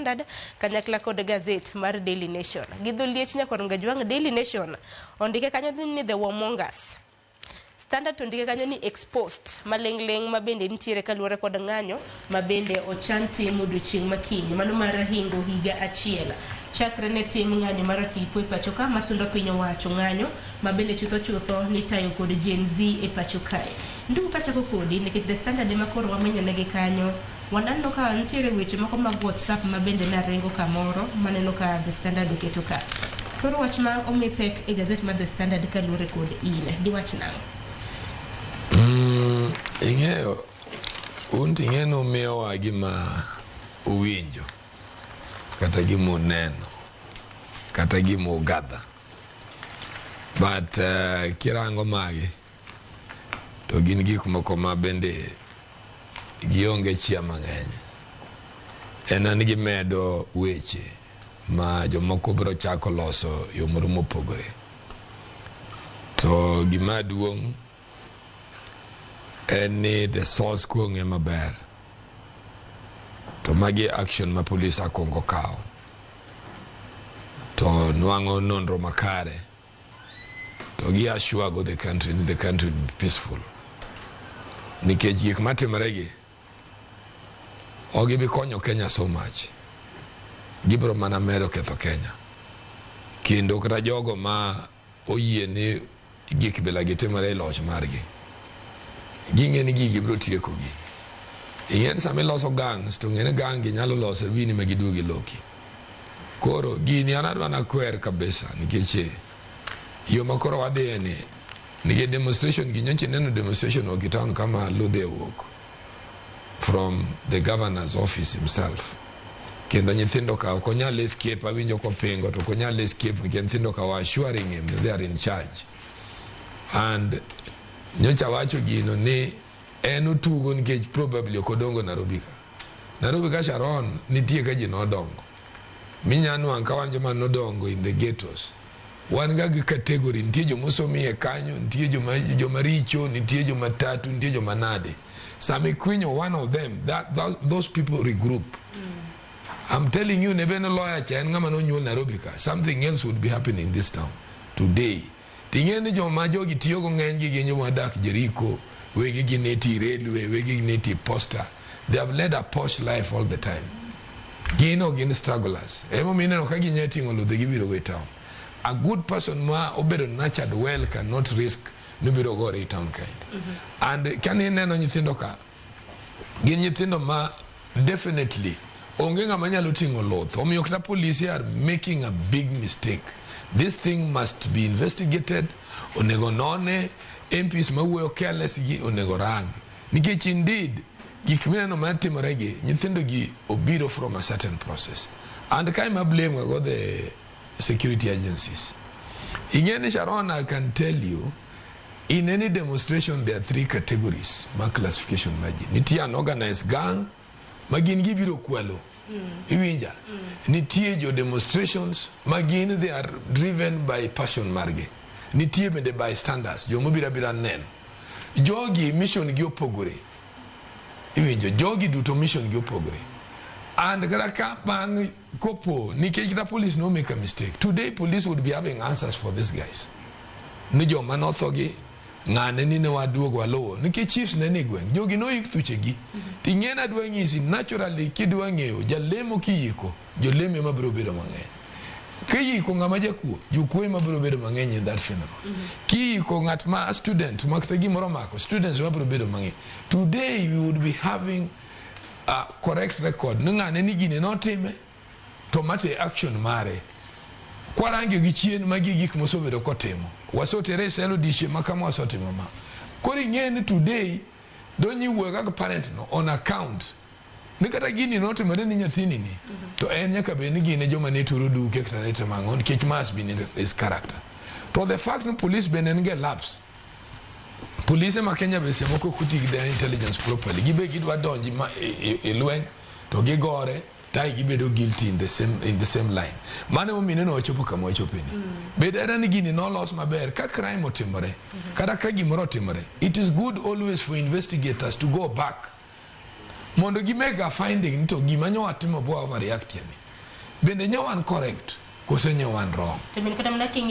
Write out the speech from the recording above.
Standard kanyakla kod gazet mar Daily Nation. Gi dho liech nyakwar Ngajwang' Daily Nation ondike kanyo ni The Warmongers. Standard to ndike kanyo ni exposed maling'ling' ma bende nitiere kaluwore kod ng'anyo ma bende ochan timo odiochieng' ma kiny mano mar hingo higa achiel chakre ne tim ng'anyo mar tipo e pacho ka masundo piny owacho ng'anyo ma bende chutho chutho nitayo kod Gen Z e pacho kae. Ndugu kachako kodi nikech The Standard ema koro wamenyo negi kanyo waneno ka nitiere weche moko mag WhatsApp ma bende naringo kamoro maneno ka The Standard oketo ka. Koro wach ma omi pek e gazet mar The Standard kaluwore kod in diwach nang'o? Ing'eyo un to ing'e ni umiyowa gima uwinjo kata gima uneno kata gima ugadha but kirango magi to gin gik moko ma bende gionge chia mang'eny en ni gimedo weche ma jomoko biro chako loso yo moro mopogore to gima duong' en ni the source kong'e maber to magi action ma police akwongo kawo to nwang'o nonro makare to gi assure go the country ni the country will be peaceful nikech gik matimore gi ok gibi konyo Kenya so much gibiro mana medo ketho Kenya kendo kata jogo ma oyie ni gik bila gi timore e loch margi ging'e ni gigi biro tieko gi ing'e ni sama iloso gangs to ng'e ni gang gi nyalo loso wini ma giduog giloki koro gini an adwa nakwer kabisa nikech yo ma koro wadhiye ni nikech demonstration gi nyocha ineno demonstration ok e town kama ludhe owuok from the governor's office himself kendo nyithindo ka ok onyal escape awinjo kopingo to ok onyal escape nikech nyithindo ka were assuring him that they are in charge and nyocha wacho gino ni en otugo nikech probably ok odongo Nairobi ka Nairobi ka Sharon nitie ka ji nodongo minya nwang' ka wan joma nodongo in the ghettos wan ga gi category nitie joma iye kanyo nitie joma richo nitie joma tatu nitie joma nade sama ikwinyo one of them those people regroup. I'm telling you nebe no lawyer cha en ng'ama nonyuol Nairobi ka something else would be happening in this town today ting'e ni joma jogi tiyogo ng'eny gi gin joma dak Jericho wegi gin eti railway wegi gin eti posta they have led a posh life all the time gin ok gin strugglers emomiyo ineno ka ginya ting'o ludhe gibiro go e town a good person ma obedo nurtured well cannot risk ni biro gore e town kaendi and kani ineno nyithindo ka gin nyithindo ma definitely onge ng'ama nyalo ting'o luth omiyo kata police are making a big mistake this thing must be investigated onego none MPs mawuoyo careless gi onego rang nikech indeed gik mineno matimore gi nyithindo gi obiro from a certain process and ka ema blame go the security agencies ing'e ni Sharon I can tell you in any demonstration there are three categories ma classification mar ji nitie an organized gang ma gin gibiro kwalo iwinja nitie jo demonstrations ma gin they are driven by passion margi nitie bende bystanders jomobiro abira neno jogi mission gi opogore iwinjo jogi duto mission gi opogore and kata ka bang' kopo nikech kata police no make a mistake today police would be having answers for these guys ni joma notho gi ng'ane ni ne waduogo waluwo nikech chiefs ne ni gweng' jogi noik thuchegi ting'e ni adwa nyisi naturally kidwa ng'eyo jalemo kiyiko jolemo ema biro bedo mang'eny kiyiko ng'ama jakuo jokuo ema biro bedo mang'eny in that funeral kiyiko ng'at ma student ma kata gimoro omako students ema biro bedo mang'eny today we would be having a correct record ni ng'ane ni gini notime to mate action mare kwarange gi chien magi gik mosebedo kotimo wasetere e sel odiochieng' ma kama wasetimo ma koro ing'e ni today donyi wuoyo kaka parent no on account ni kata gini notimore ni nyathini ni to en nyaka bed ni gin e joma ne turo duke kata ne timo ang'o nikech must be in his character to the fact ni police bende en ge lapse polise ma Kenya be seche moko ok oti gi their intelligence properly gibe gidwa donji ma e lweny to gigore tai gibedo guilty in the same line mano emomiyo ineno wachopo kama wachopeni bed era ni gini nolos maber ka crime otimore kata ka gimoro otimore it is good always for investigators to go back. Mondo gi make a finding ni to gima nyo watimo bwa overreact ni. Bende nyo wan correct kose nyo wan wrong. To min kata mana king'iyo.